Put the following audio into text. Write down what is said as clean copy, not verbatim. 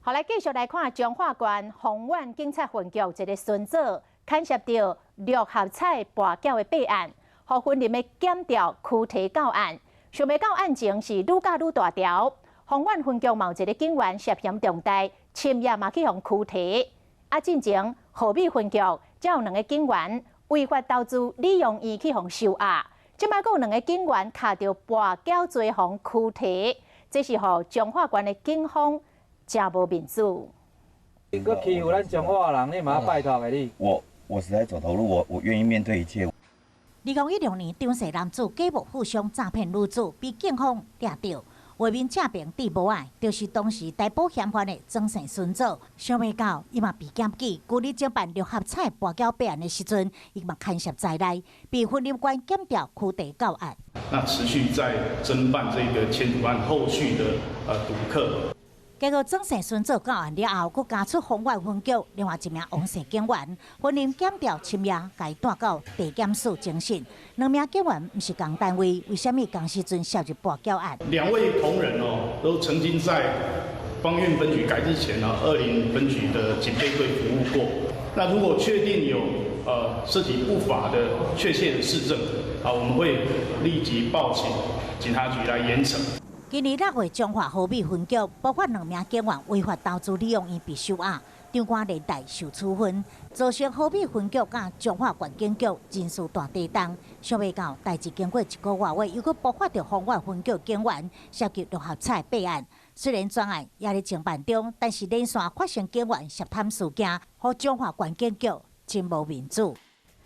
好，來繼續來看彰化縣豐原警察分局一个巡佐牽涉著六合彩跋筊的弊案，予雲林的檢調拘提到案。想袂到案情是愈攪愈大條，豐原分局嘛有一个警員涉嫌重大，深夜嘛去予拘提。啊，進前河美分局才有兩个警員違法投資理容院去予收押，這擺閣有兩个警員卡著跋筊罪予拘提，這是予彰化縣的警方誠無面子。你閣欺負咱彰化人，你嘛拜託的你。我實在走投無路，我願意面對一切。2016年，張姓男子假冒富商詐騙女子，被警方掠著。畫面正爿戴帽仔，就是當時逮捕嫌犯的莊姓巡佐。想袂到，伊嘛被檢舉，舊年偵辦六合彩跋筊弊案的時陣，伊嘛牽涉在內，被雲林縣檢調拘提到案。那持續在偵辦這個簽賭案後續的賭客。結果莊姓巡佐到案了後，閣加出豐原分局另外一名王姓警員，雲林檢調深夜共帶到地檢署偵訊。兩名警員毋是仝單位，為啥物仝時陣涉入跋筊案？兩位同仁哦，都曾經在豐原分局改制前呢，二林分局的警備隊服務過。那如果確定有涉及不法的確切的事證，啊，我們會立即報請警察局來嚴懲。今年6月，彰化和美分局包括兩名警員違法投資理容院被收押，長官連帶受處分，造成和美分局佮彰化縣警局人事大地動。想袂到代誌經過一個外月，又閣爆發著豐原分局警員涉及六合彩弊案。雖然專案也佇偵辦中，但是連續發生警員涉貪事件，予彰化縣警局真無面子。